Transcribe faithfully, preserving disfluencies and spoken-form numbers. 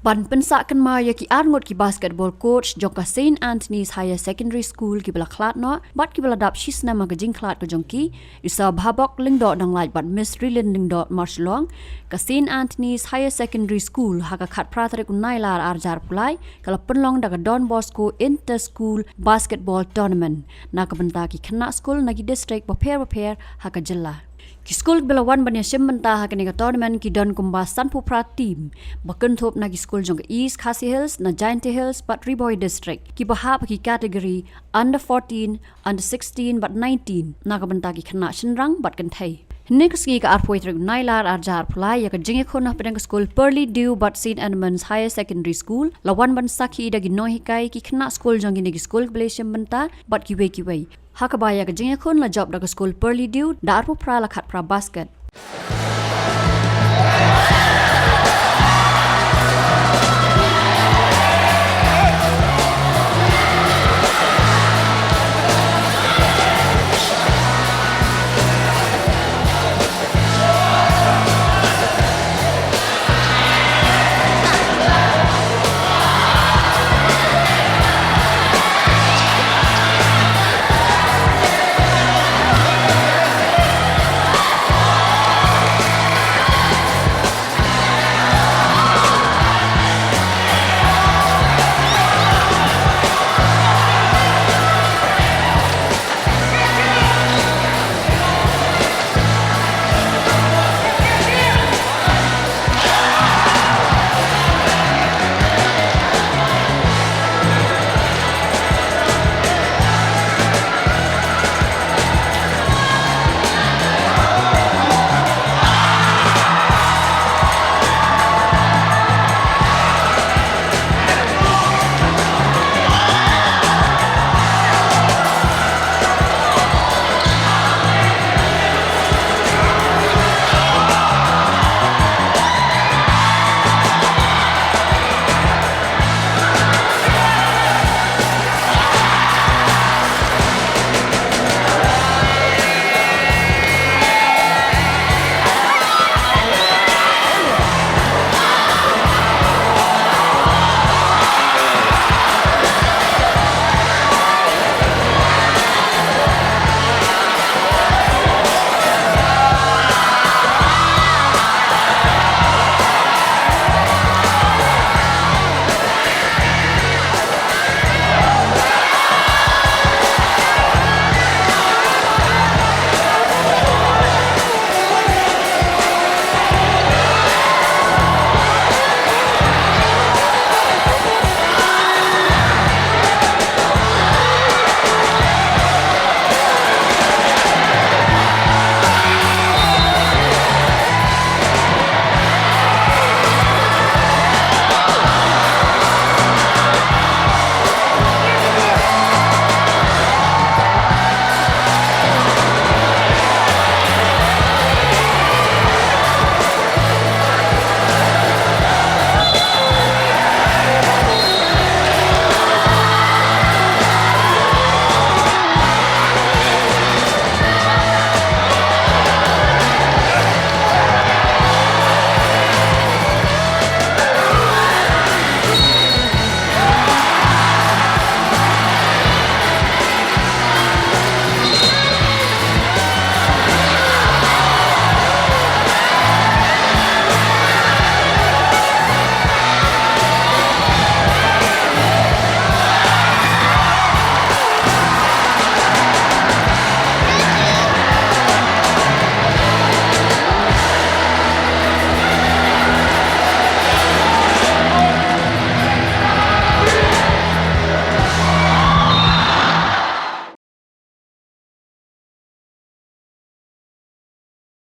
Ban pynsah kynmaw ïa ki arngut ki basketball coach jong ka St Anthony's Higher Secondary School kiba la khlad noh bad kiba la dap shisnem ha ka jingkhlad ka jong ki, i Sir Bhabok Lyngdoh Nonglait bad Miss Rilin Lyngdoh Marshillong, ka St Anthony's Higher Secondary School ha ka khatphra tarik u Nailar arhajar arphew lai ka la pynlong da ka Don Bosco Inter School Basketball Tournament na ka bynta ki khynnah skul na ki district bapher bapher ha ka jylla. Ki skul kiba la wan ban ïashim bynta ha kane ka tournament ki don kumba sanphew phra team ba kynthup na ki skul jong ka East Khasi Hills, na Jaintia Hills bad Ri Bhoi District, kiba hap ha ki category under fourteen, under sixteen bad nineteen na ka bynta ki khynnah shynrang bad kynthei. Hynne ka sngi ka arphew tarik u Nailar arhajar arphew lai, ïa ka jingïakhun hapdeng ka skul Pearly Dew bad St Edmund's Higher Secondary School la wan ban sakhi da ki nonghikai, ki khynnah skul jong kine ki skul kiba la ïashim bynta bad kiwei kiwei. Ha kaba ïa ka jingïakhun la jop da ka skul Pearly Dew da arphew phra la khatphra basket.